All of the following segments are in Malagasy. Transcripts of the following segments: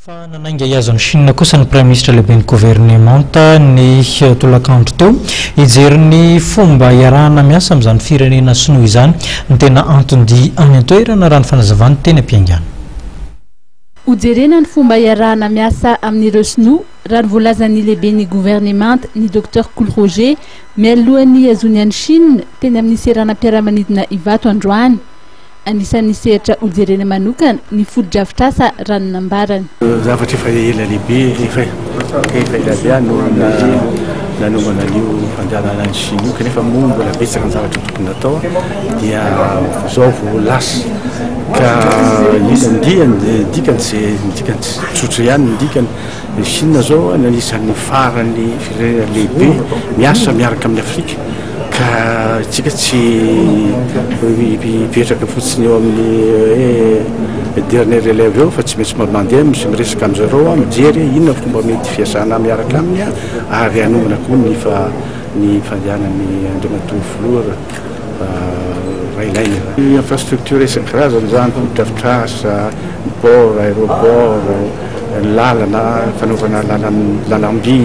Fa nanainga hihazo an'i Chine kosa ny Praiminisitra lehiben'ny governemanta ny tolakandro teo, hijery ny fomba hiarahana miasa amin'izany firenena sinoa izany ny tena anton-dia any an-toerana, raha ny fanazavany teny am-piaingàna. Hojerena ny fomba hiarahana miasa amin'ireo sinoa, raha ny voalazan'ny lehiben'ny governemanta, ny Docteur Kolo Roger, mialohan'ny hihazoany an'i Chine, teny amin'ny seranam-piaramanidina Ivato androany. Anisan'ny sehatra hojerena manokana ny fotodrafitrasa raha ny nambarany. Zavatra efa ela lehibe, efa efa ela be aho no nanomana an'io fandehanana any Chine io kanefa moa mbola betsaka ny zavatra tokony natao dia zao vao lasa ka inona ny dikany, ny dikany tsy ny dikany tsy tsotra ihany ny dikany. Ny Chine zao no anisan'ny farany firenena lehibe miasa miaraka amin'i Afrika ka isika tsy hipetraka fotsiny eo amin'ny hoe dernier relève eo fa tsy maintsy mandeha misy miresaka amin-dry zareo mijery hoe inona fomba mety fiasana miaraka aminy ary hanomana koa ny ny fandehanan'ny Andriamatoa Filoha raha ilaina. Ny infrastructure isan-karazany izany, fotodrafitrasa, ny port, aéroport, ny lalana, fanaovana lalam-by,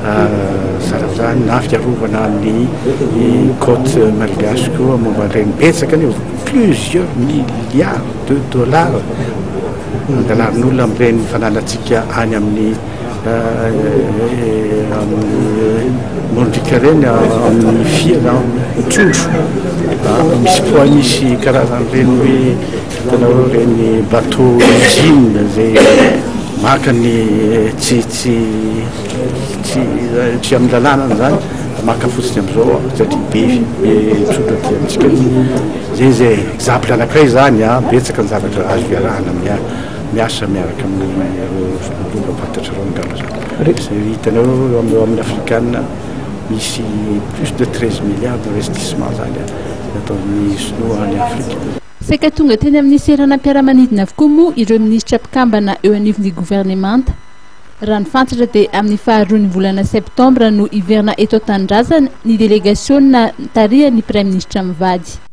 sahala amin'izany, na fiarovana ny côte malgache koa momba an'ireny, betsaka anie, plusieurs milliards de dollars angalarin'olona amin'ireny fananantsika any amin'ny Amin'ny moron-driaka ireny, amin'ny fia na ny trondro, misy koa misy karazan'ireny hoe hitanareo ireny bateau usine izay maka ny tsy tsy tsy tsy amin'ny lalàna izany fa maka fotsiny amin'izao satria be be trondro aty amintsika aty. Izay izay exemple anankiray izany an, betsaka ny zavatra azo iarahana amin'ny miasa miaraka amin'ireo filoham fantatrareo angamba zany. Izay hitanareo eo amin'ny amin'ny afrikana misy plus de 13 milliards d'investissement zany nataon'ny sinoa any Afrika. Saika tonga teny amin'ny seranam-piaramanidina avokoa moa ireo minisitra mpikambana eo anivon'ny governemanta. Raha ny fantatra dia amin'ny faharoan'ny volana septambra no hiverina eto an-tanindrazana ny delegasiona tarihan'ny praiminisitra mivady.